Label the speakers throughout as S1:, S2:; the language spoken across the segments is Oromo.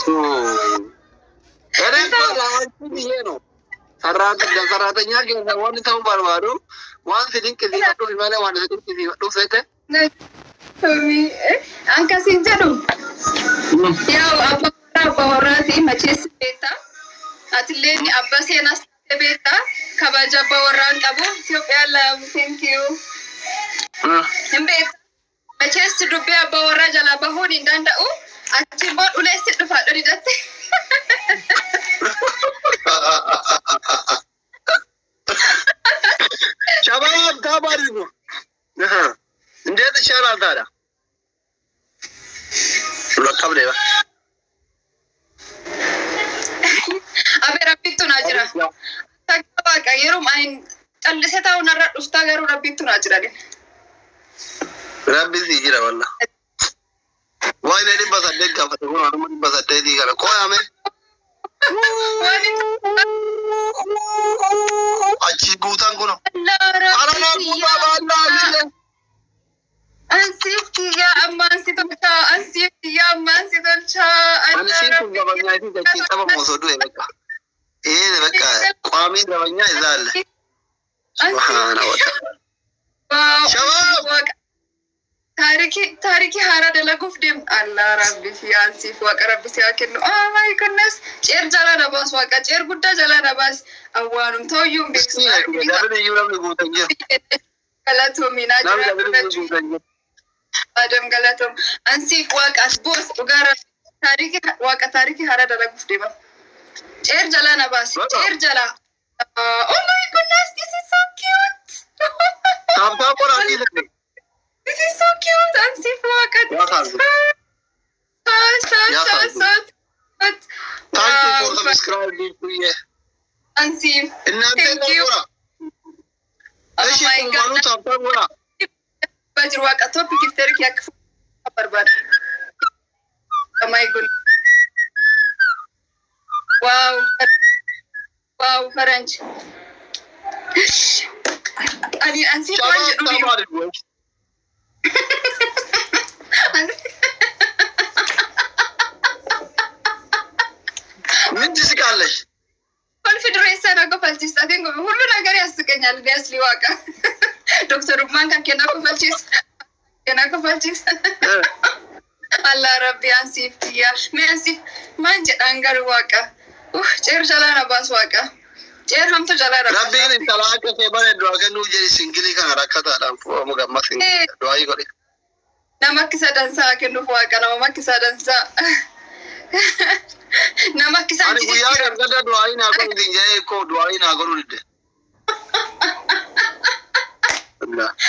S1: እኔ እኮ ለአንቺ ብዬ ነው። ሰራተኛ keessa wanni ta'uu barbaadu waan si dinqisiifadhuuf malee waan si dinqisiifadhuuf feete.
S2: Akkasiin jedhu yaa abbaa warraa, abbaa warraati macheessi beektaa. Atillee abbaa seenaas taatee beektaa. Kabaja abbaa warraan qabu Itoophiyaan laamu, thank you. Hin beektaa. Macheessi dubbii abbaa warraa jalaa bahuun hin danda'u. Achi immoo dhuleessi dhufa dholiidhatti.
S1: ሸባብ tap አድርጉ። እንዴት ይሻላል ታዲያ? ለቀብዴ
S2: Abe Rabbitu naa jira. Takka Waaqa yeroo ani callisee taa'u narra dhuftaa, garuu Rabbitu naa jira.
S1: Rabbi si jira walla. Waan inni 800 gaafate kun anuma 800 kana qoyame.
S2: Waan
S1: Achi guutan kun. Arana guutaa baallaa illee.
S2: Ansiif kiyyaa ammaan si tolchaa, ansiif kiyyaa ammaan si tolchaa.
S1: Ani siin kun gabanyaa fi achi taphamu osoo du'e በቃ. ይሄ በቃ ቋሚ ዘበኛ እዛ አለ። ሱብሃነ ወተዓላ። ሸባብ!
S2: Taarikii haaraa dalaguuf deemu. Allah Rabbi ansiif Waaqa Rabbi si haa kennu. Oh my goodness. Ceer jalaa na baas Waaqa, ceer guddaa jalaa na baas. Awwaanum ta'uyyuu hin beeksisu.
S1: Namni iyyuu namni guutan jiru.
S2: Galatoominaa
S1: Namni
S2: jira.
S1: namni guutan jiru.
S2: Adam galatoom. Ansiif Waaqaas boos dhugaa Rabbi. Taarikii Waaqa taarikii haaraa dalaguuf deema. Ceer jalaa na baasi. Ceer jalaa. Oh my goodness, this is so cute.
S1: Tap tap godhaa dhiisanii.
S2: This is so cute. Ansiif Waaqa.
S1: Yaa saaltu.
S2: So, so,
S1: Yaa
S2: so,
S1: saaltu.
S2: so cute.
S1: Thank you for
S2: Wow.
S1: subscribe ሊቱዬ።
S2: Ansiif.
S1: እናንተ
S2: Thank you.
S1: godhaa.
S2: Oh
S1: እሺ
S2: my
S1: kumanuu
S2: God.
S1: Tap tap godhaa.
S2: Bajir Waaqa top gifter kee akka barbaada. Oh my goodness. Wow. Wow, ፈረንጅ. Ani ansiif waan
S1: ሸባብ
S2: jedhu
S1: tap አድርጉ። ምን ትስቃለሽ?
S2: Kolfi dureessaa na kofalchiisa. Atiin ሁሉ ነገር ያስቀኛል። ቢያስሊ Waaqa. Doktorummaan kan kennaa kofalchiisa. Kennaa kofalchiisa. Allah Rabbi ansiif kiyya. Mee ansiif maan jedhaan garuu Waaqa. Ceer jalaa na baas Waaqa. Ceer hamtu jalaa na baas.
S1: Rabbiin intala akka kee bareeddu haa kennuuf jedhi. Single kana rakkataadhaan fuudhamu gamma single du'aayii godhe.
S2: Nama akkisa dansaa haa kennuuf Waaqa. Nama akkisa dansaa. Nama akkisa
S1: Ani guyyaa gargada du'aayii naa godhu isin jedhee koo du'aayii naa godhu didde.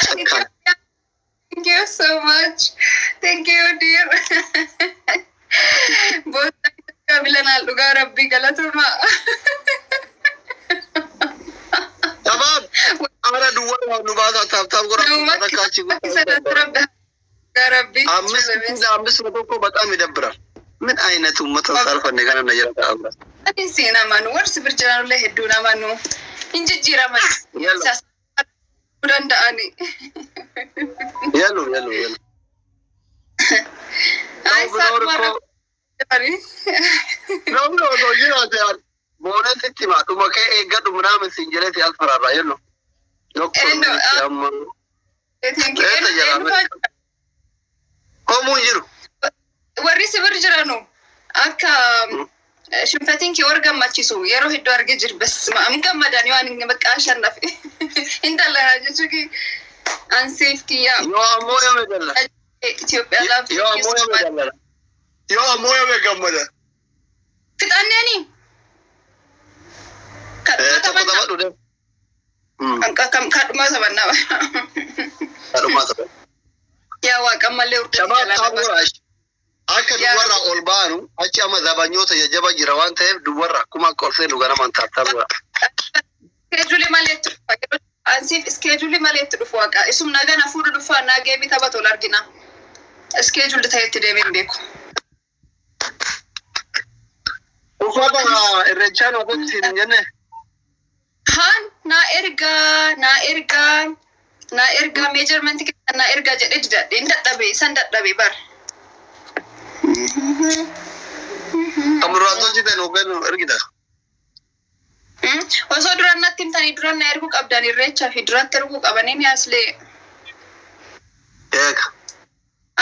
S1: Cakkaan.
S2: Thank you so much. Thank you, dear. Booda bilanaan dhugaa Rabbii galatuma.
S1: Shabaab ara duwwaa nu baasaa, tap tap godhaa.
S2: Nama
S1: Rakkachi
S2: akkisa dansaa Rabbi dhugaa Rabbii.
S1: አምስት መቶ እኮ በጣም ይደብራል። ምን አይነቱ መቶ ሳልፈን ገና ነጀራ
S2: Ani siin amanu warri si bira jiranillee hedduun amanu hin jijjiiraman.
S1: Yalla.
S2: Danda'ani.
S1: የሉ የሉ የሉ
S2: Ay, saakuma Rabbi.
S1: Namni osoo jiraate booneen sitti hima dhuma kee eeggadhu ምናምን siin jedhee si asfaraarraa yellu.
S2: Eenyu,
S1: Amma
S2: Thank you.
S1: Eessa jira?
S2: Eenyu fa'aa jira?
S1: Komuu hin jiru.
S2: Warri si bira jiranu akka shinfatiin kee warra gammachiisu yeroo hedduu argee jiru. Bas hin gammadan yoo ani bakka ashannafe hin dallanaa jechuun ansiif kiyyaa.
S1: Yoo ammoo yoo dalla.
S2: Itoophiyaa laaf.
S1: Yoo ammoo yoo dalla. Yoo ammoo yoo gammada.
S2: Fixanneeni.
S1: Tokko taphadhu deemu.
S2: Kadhuma taphannaa.
S1: Kadhuma taphadhu.
S2: Yaa Waaqa mallee hordofii
S1: Shabaab
S2: jalaa
S1: taabuura akka dubarraa ol baanu achi amma zabanyoota jajjaba jira waan ta'eef dubarra akkuma akka ol seenu ganamaan tap tap godha.
S2: Schedule malee itti dhufa. Ansiif schedule malee itti dhufu Waaqa. Isum nagaa na fuudhu dhufaa naa geebii taphatu ol argina. Schedule ta'etti deemee hin beeku.
S1: Uffata irreechaa na siin hin jenne.
S2: Haan naa ergaa, naa ergaa, naa ergaa, measurement keessa naa ergaa jedhee didadhe hin dadhabe, isan dadhabe bar.
S1: Tolchitan hooggannu ergita.
S2: Osoo duraan natti himtanii duraan na erguu qabdan irreechaa fi duratti erguu qabanii mi'aaslee.
S1: Eega.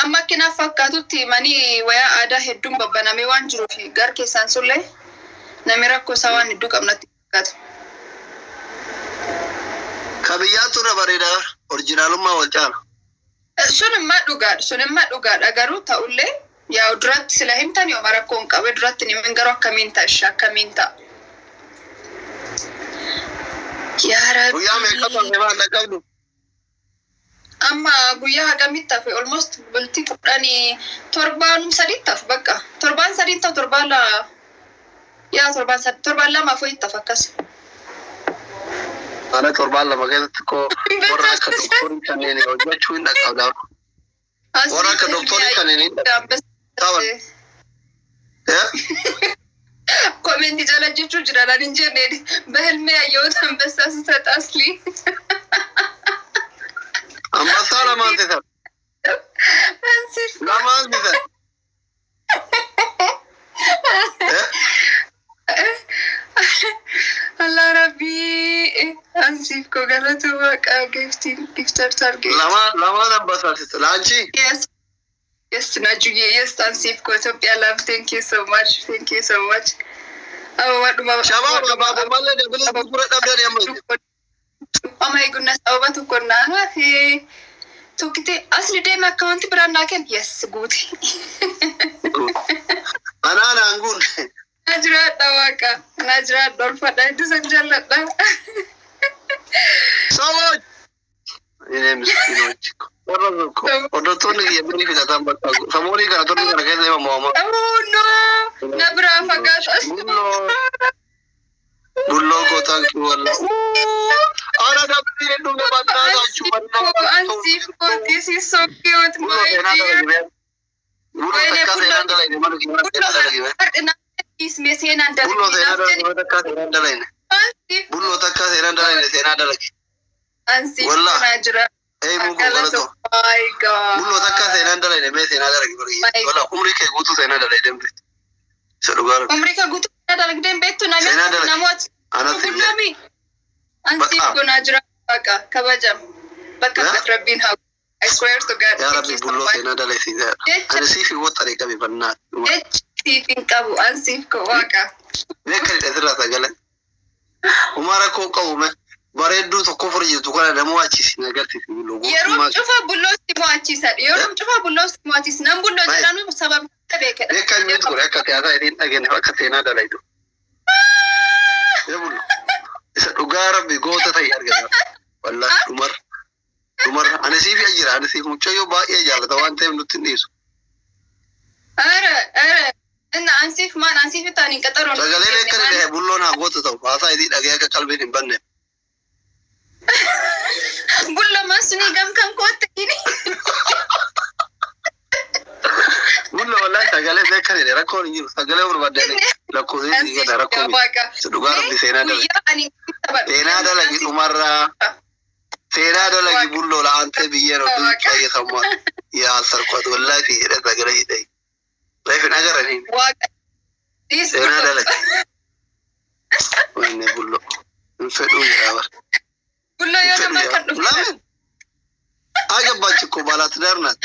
S2: Amma akkinaaf fakkaatutti manii wayaa aadaa hedduun babbanamee waan jiruuf gar keessaan sullee namni rakkoo isaa waan hedduu qabnatti fakkaata.
S1: Ka biyyaatu irra bareedaa orjinaalummaa wal caala.
S2: Sun immoo dhugaadha. Sun immoo dhugaadha garuu ta'ullee yaa duratti sila himtan yooma rakkoo hin qabe duratti ni himin garuu akkamiin ta'a ishee akkamiin ta'a. Yaa
S1: Guyyaa meeqa
S2: Rabbi.
S1: hafe maal qabdu?
S2: Amma guyyaa hagamitti hafe almost bultii 17 sadiitti hafe bakka torbaan sadiitti hafe torbaan yaa torbaan sadi torbaan lama afuritti hafe akkas.
S1: Ana torbaan 2 keessatti koo warra akka doktorii kanneen hojjechuu hin dhaqqabdaa. Warra akka doktorii kanneen hin dhaqqaban.
S2: Comment jala jechuu jira naan hin jenne በህልሜ ያየሁት አንበሳ ስሰጥ አስሊ
S1: Ambassaa lamaan sisan. Lamaan sisan.
S2: Allah Rabbi ansiif koo galatu waaqa giftiin gifter target.
S1: Lamaan lamaan ambassaa sisan. Laanchi.
S2: Yes, Najuye, yes, ansiif koo Itoophiyaa love, thank you so much, thank you so much. Ababa dhuma.
S1: Shabaab abaaboo malee dabalee gurgura dhabdee amma.
S2: Oh my goodness, ababa tokko naa hafe. Tokkitti asli deeme akkaawunti biraan naa kenna. Yes, guuti.
S1: Anaan aanguun.
S2: Na jiraadha waaqa. Na jiraadha ulfadha. Hedduu san jaalladha.
S1: ሰዎች እኔ ምስኪኖች warra tokko hordoftoonni kiyya birrii fixatan bakka samoonii kana torri kana keessa himamu amma.
S2: Oh no! Na biraa fagaata.
S1: Bulloo koo thank you wallah. Ana dabbii hedduun badhaadha
S2: Ansiif koo, this is so cute, my dear.
S1: Bulloo takka seenaan dalayne mana kiyya seenaa dalagime.
S2: Isme seenaan
S1: Bulloo seenaa
S2: dalagine.
S1: dalagime takka seenaan dalayne.
S2: Ansiif
S1: Bulloo takka seenaan dalayne seenaa dalage.
S2: Ansiif
S1: Wallah.
S2: na jira.
S1: Ee muu koo galatoo.
S2: My God.
S1: Bulloo takka seenaan dalayne mee seenaa dalage bariyye. Wallah umrii kee guutuu seenaa dalage deemte. Isa dhugaa rabbi.
S2: Umrii kee guutuu seenaa dalagdeen beektu
S1: Seenaa dalage.
S2: namoota
S1: Anatti illee.
S2: gullomi. Ansiif
S1: Bakka.
S2: kun jira baqa kabajam. Bakka
S1: Yaa?
S2: akkas rabbiin haa. I swear to God.
S1: Yaa
S2: Thank
S1: rabbi
S2: you so
S1: bulloo
S2: much.
S1: seenaa dalagsiiseera.
S2: Jecha
S1: Ani siif woxxaree qabe bannaa.
S2: jecha siif hin qabu ansiif koo waaqa.
S1: Beekani asirraa sagalee. Umaa rakkoo qabu me bareedduu tokko furi jirtu kana namoo achiisi na agarsiisi bulloo.
S2: Yeroo cufa bulloo si mo'achiisa. Yeroo cufa bulloo si mo'achiisa. Nan bulloo
S1: Baay'ee.
S2: jedhanu sababni beekedha.
S1: Beekan miitu godhe akka siyaasaa ittiin dhageenye akka seenaa dalaydu. Ee bulloo. Isa dhugaa rabbi goota ta'e argata. Wallaahi dhumarra. Dhumarra. Ani siif jira ani siif mucayyoo baay'ee jaallata waan ta'eef nutti hin dhiisu.
S2: Ara ara. Inna ansiif maan ansiif ta'anii qaxaroon.
S1: Sagalee beekani dhahe bulloon haa goota ta'u haasaa itii dhagee akka qalbiin hin banne.
S2: Bulloo masunii gam kan kootte gini.
S1: Bulloo wallaahi sagalee beekani dhahe rakkoon hin jiru sagalee barbaadde lakkoofsi gada rakkoo miti.
S2: Waaqa.
S1: Isa dhugaa rabbi seenaa dalagi.
S2: Guyyaa ani taphadhu.
S1: Seenaa dalagi dhumarraa. Seenaa dalagi bulloo la'aantee biyyeen oduu fayyadamu yaa sarqotu wallaahi fi jedhe sagalee hidhe. Reefin agaranii
S2: Waaqa. This
S1: seenaa dalagi. Wanni bulloo hin fedhuu jedhaa bara.
S2: Bulloo
S1: Hin
S2: yoo
S1: fedhuu
S2: nama kan
S1: jedhaa.
S2: dhufu.
S1: Lamin አገባች እኮ ባለትዳር ናት።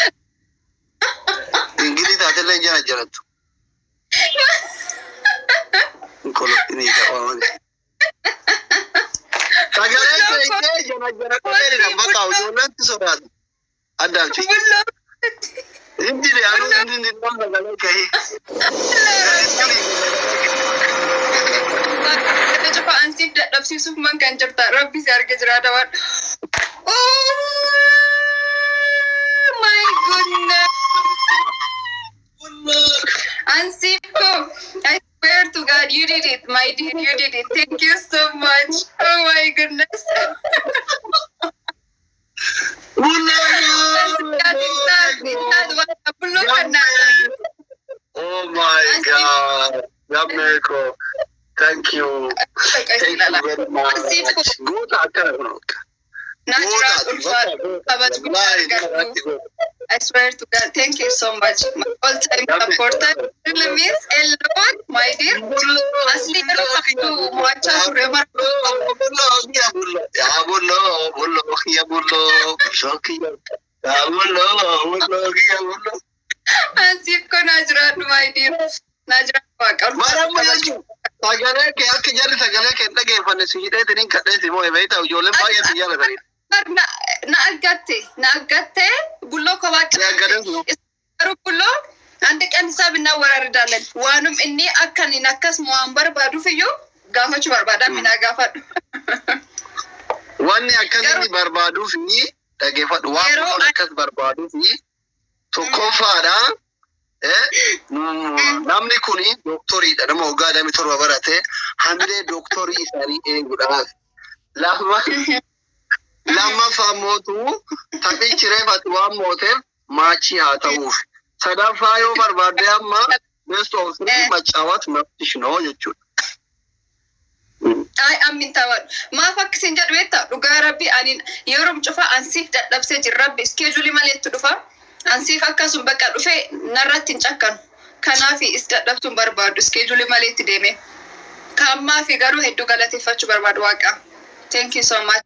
S1: እንግዲህ ታተለ እንጀራ ጀረቱ እንኮሎኒ ተቋማን Sagalee keenya jana jana qoleedha bakka ijoolleen sodaatu. Addaamchi.
S2: Bulloo.
S1: Hindi de anu hindi hindi nama sagalee kahee.
S2: Cufa ansiif dadhabsiisuuf man kan jirta. Rabbi si arge jira dawaan. Oh my goodness. Ansiif ko, I swear to God, you did it, my dear, you did it. Thank you so much. Oh my goodness. Bulloo kana.
S1: Oh my God. Gammeko. Thank you. Thank you very much. Goota akkana kun.
S2: Naa jiraatu ulfaadhu. Kabaj guddaa argadhu. I swear to God, thank you so much. My all-time supporter really means a lot, my dear. Asli yeroo kamtu mo'achaa turre mara.
S1: Yaa bulloo, bulloo kiyya, bulloo, bulloo kiyya. Yaa bulloo, bulloo kiyya, bulloo.
S2: Ansiif ko naa jiraadhu, my dear. Naa jiraadhu Waaqa.
S1: Maal amma jechuun sagalee kee akka jarri sagalee kee hin dhageeffanne si hidheetiniin kadhee si moo'e beektaa, ijoolleen baay'ee si jaalatanii.
S2: Na na argatte, na argatte bulloo kophaa.
S1: Si argatte.
S2: Garuu bulloo አንድ ቀን ሂሳብ እናወራርዳለን። Waanum inni akkan inni akkasuma waan barbaaduuf iyyuu gaafachuu barbaada, minaa gaafadhu.
S1: Wanni akkas inni barbaaduuf dhageeffadhu, waan
S2: Yeroo
S1: kun akkas barbaaduuf tokkoffaadha. Namni kun dooktoriidha, nama waggaa 27 barate, hamilee dooktorii isaanii eeguudhaaf. Lammaffaa mootu taphichi reefati waan mooteef maachii haa ta'uuf. Sadaffaa yoo barbaadde amma best of three macaawat maftish noo jechuudha.
S2: Ay, ammin taphadhu. Maaf akkasiin jedhu beektaa? Dhugaa Rabbi, ani yeroo cufa ansiif dadhabsee jira. Rabbi schedule maleetti dhufa. Ansiif akkasuma bakka dhufee narratti hin cakkanu. Kanaaf is dadhabsuun barbaadu schedule maleetti deeme. Kaammaa fi garuu hedduu galateeffachuu barbaadu Waaqa. Thank you so much.